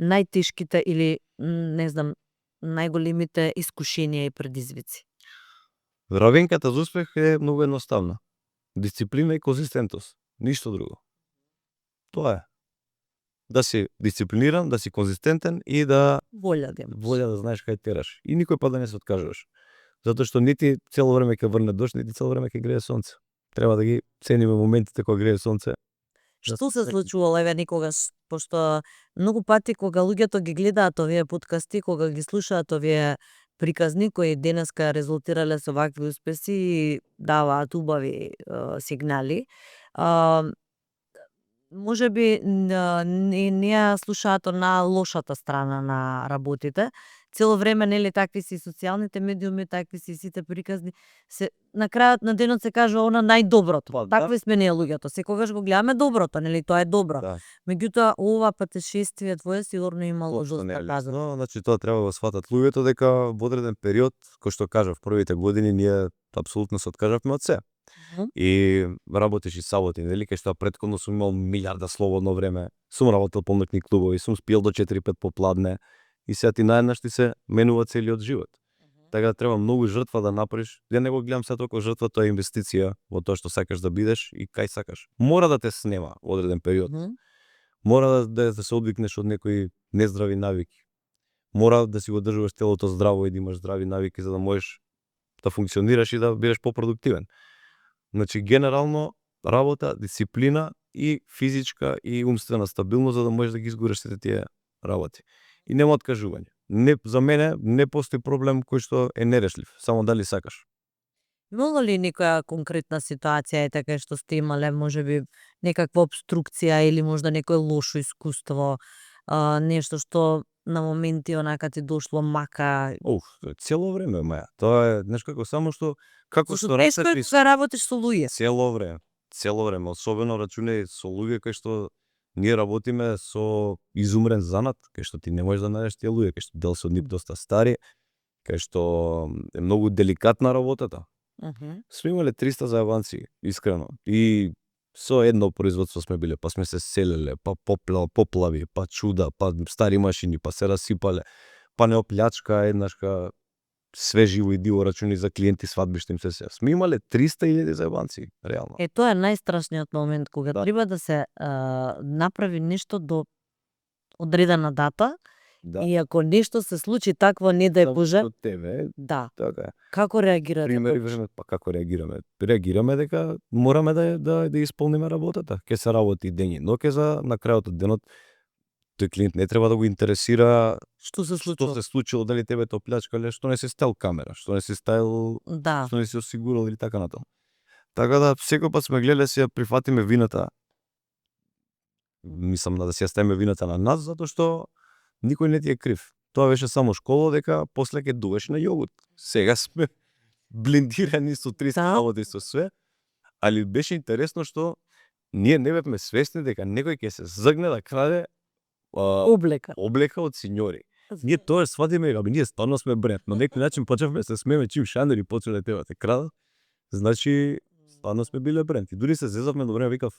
најтешките или не знам, најголемите искушенија и предизвици? Равенката за успех е многу едноставна. Дисциплина и конзистентност, ништо друго. Тоа е. Да си дисциплиниран, да си конзистентен и да Волја да имаш. волја да знаеш кај тераш. И никој пат да не се откажуваш. Затоа што нити цело време ќе врне дожд, нити цело време ќе грее сонце. Треба да ги цениме моментите кога грее сонце. Што се случувало еве никогаш, пошто многу пати кога луѓето ги гледаат овие подкасти, кога ги слушаат овие приказни кои денеска резултирале со вакви успеси и даваат убави сигнали, можеби не ја слушаат на лошата страна на работите. Цело време нели такви си социјалните медиуми, такви си сите приказни. На крајот на денот се кажува она најдоброто. Па, да. Такви сме ние луѓето. Секогаш го гледаме доброто, нели тоа е добро. Да. Меѓутоа ова патешествие твое сигурно имало Тоа не е доста казано. лесно, значи тоа треба да го сватат луѓето дека во одреден период, кој што кажав, првите години ние апсолутно се откажавме од се. И работиш и саботи, нели, кај што претходно сум имал милиарда слободно време. Сум работел по ноќни клубови, сум спиел до 4-5 попладне и сега ти наеднаш ти се менува целиот живот. Така треба многу жртва да направиш. Ја не го гледам се толку жртва, тоа е инвестиција во тоа што сакаш да бидеш и кај сакаш. Мора да те снема во одреден период. Мора да се одвикнеш од некои нездрави навики. Мора да си го држуваш телото здраво и да имаш здрави навики за да можеш да функционираш и да бидеш попродуктивен. Значи генерално работа, дисциплина и физичка и умствена стабилност за да можеш да ги изгориш сите тие работи. И нема откажување. Не, за мене не постои проблем кој што е нерешлив, само дали сакаш. Имало ли некоја конкретна ситуација е така што сте имале можеби некаква обструкција или можда некое лошо искуство, нешто што на моменти онака ти дошло мака? Цело време, маја. Тоа е нешто како само што како Зашто што тешко е кога работиш со луѓе. Цело време, особено рачунај со луѓе кај што ние работиме со изумрен занат, кај што ти не можеш да најдеш тие луѓе, кај што дел се од нив доста стари, кај што е многу деликатна работата. Сме имале 300 заебанци, искрено. И со едно производство сме биле, па сме се селеле, па поплави, па чуда, па стари машини, па се расипале, па неоплячка еднашка, све живо и диво рачуни за клиенти, свадби што им се сеја. Сме имале 300.000 заебанци, реално. Тоа е најстрашниот момент кога Да. треба да се направи нешто до одредена дата. Да. И ако нешто се случи такво, не дај Боже, Од тебе, да. така е. Како реагирате? Примери време, па како реагираме? Реагираме дека мораме да исполниме работата. Ке се работи ден и ноќе за на крајот од денот тој клиент не треба да го интересира Што се случило? што се случило, дали тебе те оплячкале, што не си ставил камера, што не си ставил, Да. што не си осигурал или така натаму. Така да секој пат сме гледале си ја прифатиме вината. Мислам да си ја ставиме вината на нас затоа што никој не ти е крив. Тоа беше само школа дека после ќе дуеш на јогурт. Сега сме блендирани со 300 работи со све, али беше интересно што ние не бевме свесни дека некој ќе се згне да краде облека од синьори. Ние тоа сватиме, ние стварно сме бренд, но некој начин почнавме да се смееме чим шанери почнале тебе те крадат. Значи стварно сме биле бренд. И дури се зезавме до време, викав,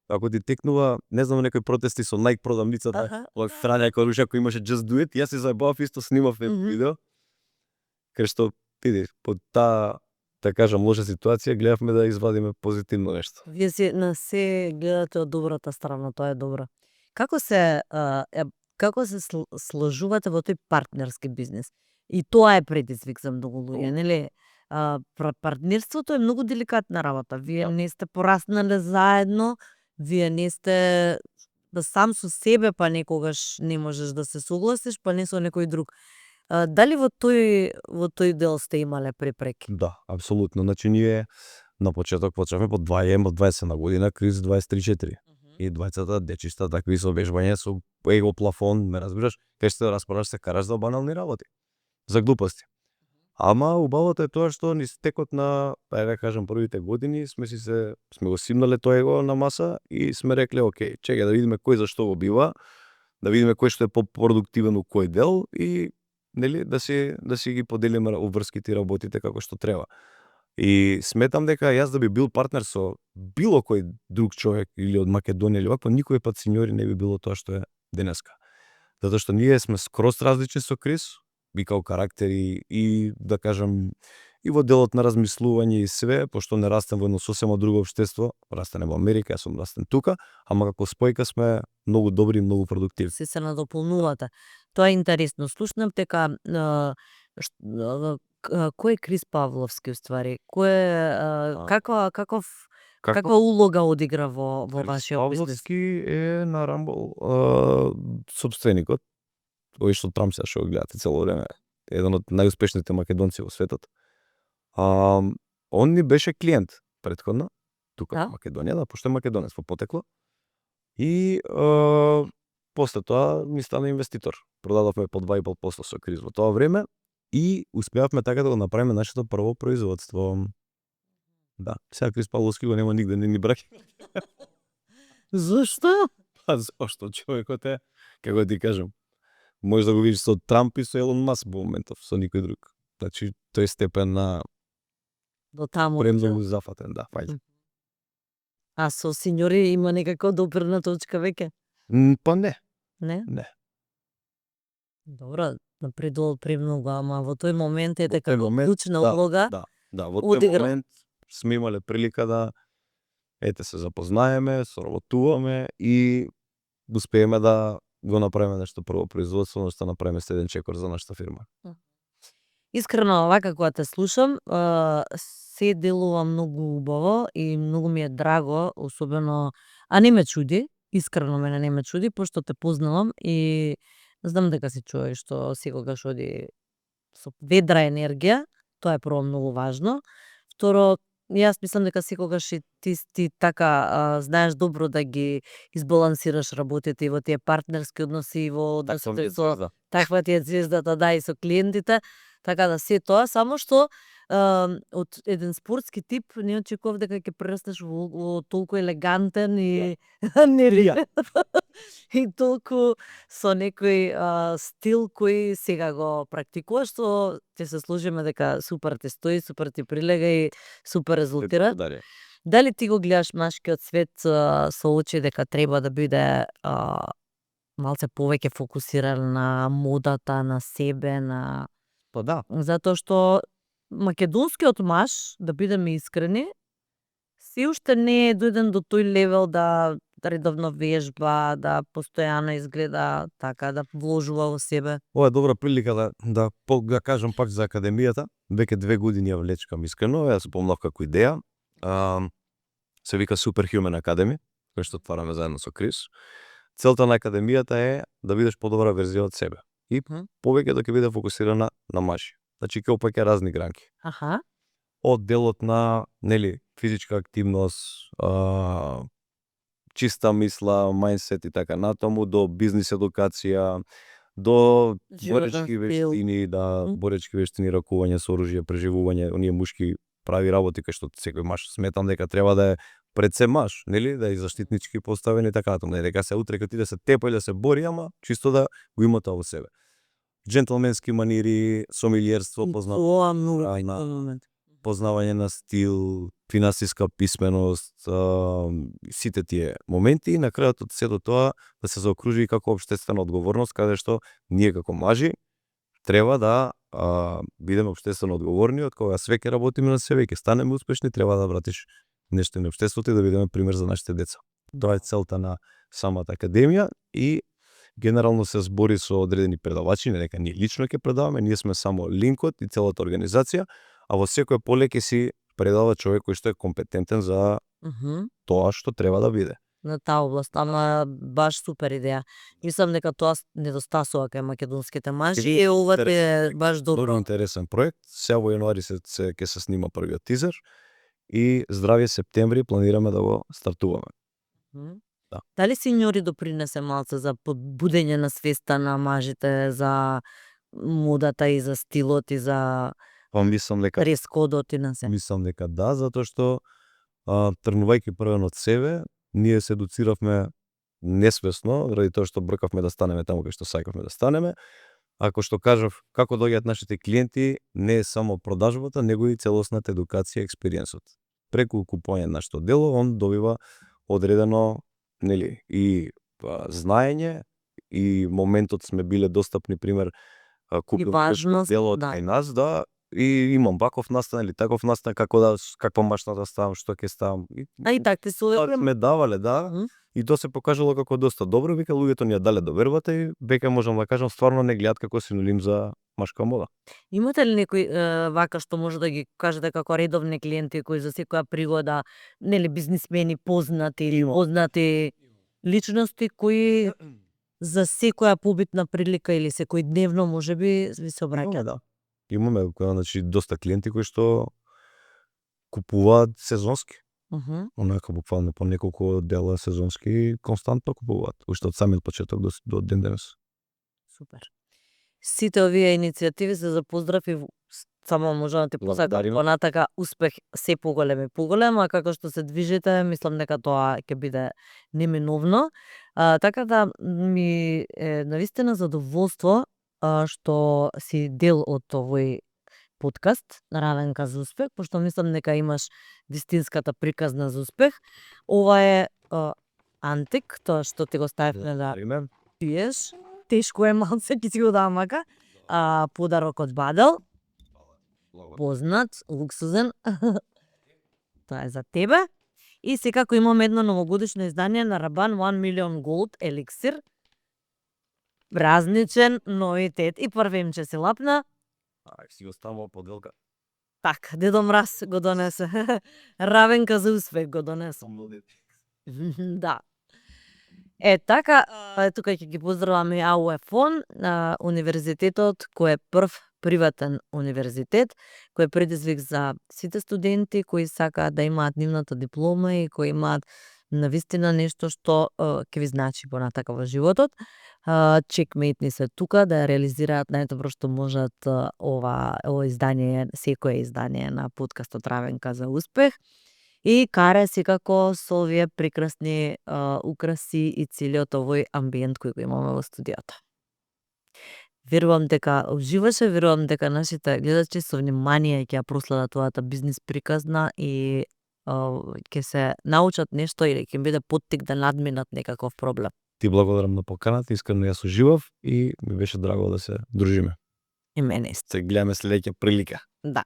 ако ти текнува, не знам, некои протести со Nike продавницата, од Фрања Каруша кој имаше Just Do It, јас се заебавав исто, снимав видео. Кај што види, под таа, да кажам, лоша ситуација, гледавме да извадиме позитивно нешто. Вие си на се гледате од добрата страна, тоа е добро. Како се сложувате во тој партнерски бизнес? И тоа е предизвик за многу луѓе, нели? Партнерството е многу деликатна работа. Вие не сте пораснале заедно, вие не сте сам со себе, па некогаш не можеш да се согласиш, па не со некој друг. Дали во тој дел сте имале препреки? Да, апсолутно. Значи ние на почеток почнавме по 20 година, Крис 23-4. И двајцата дечиста такви со вежбање, со его плафон, ме разбираш, кај што расправаш се караш за банални работи, за глупости. Ама убавото е тоа што ни стекот на, да кажам, првите години сме го симнале тоа его на маса и сме рекле, окей, чекај да видиме кој зашто го бива, да видиме кој што е по-продуктивен у кој дел и нели да си ги поделиме обврските и работите како што треба. И сметам дека јас да би бил партнер со било кој друг човек или од Македонија или вакво, никој пат синьори не би било тоа што е денеска. Затоа што ние сме скроз различни со Крис, и као карактери и да кажам и во делот на размислување и све, пошто не растем во едно сосема друго општество, растеме во Америка, јас сум растен тука, ама како спојка сме многу добри и многу продуктивни. Се надополнувате. Тоа е интересно. Слушнав дека кој е Крис Павловски уствари? Каква улога одигра во вашиот бизнес? Павловски е на Рамбол собственикот, кој што Трамп се што го гледате цело време, еден од најуспешните македонци во светот. Он ни беше клиент претходно, тука во Македонија, да, пошто е македонец по потекло. И после тоа ми стана инвеститор. Продадовме по 2,5% со Крис во тоа време и успеавме така да го направиме нашето прво производство. Да, сега Крис Павловски го нема нигде, не ни браќа. Зошто? Па зошто човекот е, како ти кажам, може да го видиш со Трамп и со Елон Маск во моментов, со никој друг. Значи, тој степен на до таму премногу зафатен, да, фаќа. А со синьори има некако допирна точка веќе? Па не. Не? Не. Добро, напредувал премногу, ама во тој момент е дека клучна улога. Да, во тој момент сме имале прилика да се запознаеме, соработуваме и успееме да го направиме нешто прво производство, нешто направиме следен чекор за нашата фирма. Искрено, овака кога те слушам, се делува многу убаво и многу ми е драго, особено, а не ме чуди, искрено мене не ме чуди, пошто те познавам и знам дека си човек што секогаш оди со ведра енергија, тоа е прво многу важно. Второ, јас мислам дека секогаш и ти така знаеш добро да ги избалансираш работите и во тие партнерски односи и во односите со таква ти е звездата, да, и со клиентите, така да се тоа, само што од еден спортски тип не очекував дека ќе прерастеш во толку елегантен и и толку со некој стил кој сега го практикуваш, што ќе се сложиме дека супер те стои, супер ти прилега и супер резултира. Дали ти го гледаш машкиот свет со очи дека треба да биде малце повеќе фокусиран на модата, на себе, на... Па да. Затоа што македонскиот маж, да бидеме искрени, се уште не е дојден до тој левел да редовно вежба, да постојано изгледа така, да вложува во себе. Ова е добра прилика да кажам пак за академијата. Веќе 2 години ја влечкам искрено, јас помнав како идеја. Се вика Superhuman Academy, кој што отвараме заедно со Крис. Целта на академијата е да бидеш подобра верзија од себе и повеќе да ќе биде фокусирана на мажи. Значи ќе опаќа разни гранки. Од делот на, нели, физичка активност, чиста мисла, мајндсет и така натаму, до бизнис едукација, до Животен боречки стил. вештини, боречки вештини, ракување со оружје, преживување, оние мушки прави работи кај што секој маж сметам дека треба да е пред се маж, нели, да е заштитнички поставен и така натаму, не дека се утре кога ти да се тепа или да се бори, ама чисто да го има тоа во себе. Джентлменски манири, сомилиерство, Тоа многу на момент. познавање на стил, финансиска писменост, сите тие моменти и на крајот од сето тоа да се заокружи и како општествена одговорност, каде што ние како мажи треба да бидеме општествено одговорни, од кога све ќе работиме на себе и ќе станеме успешни, треба да вратиш нешто на општеството и да бидеме пример за нашите деца. Тоа е целта на самата академија и генерално се збори со одредени предавачи, не дека ние лично ќе предаваме, ние сме само линкот и целата организација, а во секој поле ќе си предава човек кој што е компетентен за тоа што треба да биде. На таа област, ама баш супер идеја. Мислам дека тоа недостасува кај македонските мажи и ова е баш Добро добро. интересен проект. Сега во јануари ќе се снима првиот тизер и здравје септември планираме да го стартуваме. Да. Дали синьори допринесе малце за будење на свеста на мажите за модата и за стилот и за Па мислам дека дрес-кодот и на се? Мислам дека да, затоа што тргнувајќи првен од себе, ние се едуциравме несвесно, ради тоа што бркавме да станеме таму кај што сакавме да станеме. Ако што кажав, како доаѓаат нашите клиенти, не е само продажбата, него и целосната едукација и експириенсот. Преку купување на нашето дело, он добива одредено, нели, и знаење, и моментот сме биле достапни, пример, купив важност, дело да. кај нас, да, и имам ваков настан или таков настан, како да, каква машина да ставам, што ќе ставам. А и так ти се Тоа сме давале, да, и тоа се покажало како доста добро, вика луѓето ни ја дале довербата и веќе можам да кажам стварно не гледат како синоним за машка мода. Имате ли некои вака што може да ги кажете како редовни клиенти кои за секоја пригода, нели бизнисмени познати или познати личности кои за секоја побитна прилика или секојдневно можеби ви се обраќаат? Да. Имаме, значи, доста клиенти кои што купуваат сезонски. Онака буквално по неколку дела сезонски константно купуваат, уште од самиот почеток до ден денес. Супер. Сите овие иницијативи се за поздрав и само можам да ти посакам понатака успех се поголем и поголем, а како што се движите, мислам дека тоа ќе биде неминовно. Така да ми е навистина задоволство што си дел од овој подкаст Равенка за успех, пошто мислам дека имаш вистинската приказна за успех. Ова е антик, тоа што ти го ставивме да пиеш. Тешко е малце, ќе си го дам мака. Подарок од Бадел. Познат, луксузен. Тоа е за тебе. И секако имаме едно новогодишно издание на Рабан 1 Million Gold еликсир. Празничен новитет. И првимче си лапна. Си го ставам во поделка. Така, Дедо Мраз го донесе. Равенка за успех го донесе. Да. Така, тука ќе ги поздраваме АУЕФОН, универзитетот кој е прв приватен универзитет, кој е предизвик за сите студенти кои сакаат да имаат нивната диплома и кои имаат навистина нешто што ќе ви значи понатака во животот. Чекмејт ни се тука да ја реализираат најдобро што можат ова издание, секое издание на подкастот Равенка за успех. И каре секако со овие прекрасни украси и целиот овој амбиент кој го имаме во студиото. Верувам дека уживаше, верувам дека нашите гледачи со внимание ќе ја проследат оваа бизнис приказна и ќе се научат нешто или ќе им биде поттик да надминат некаков проблем. Ти благодарам на поканата, искрено јас уживав и ми беше драго да се дружиме. И мене. Се гледаме следеќа прилика. Да.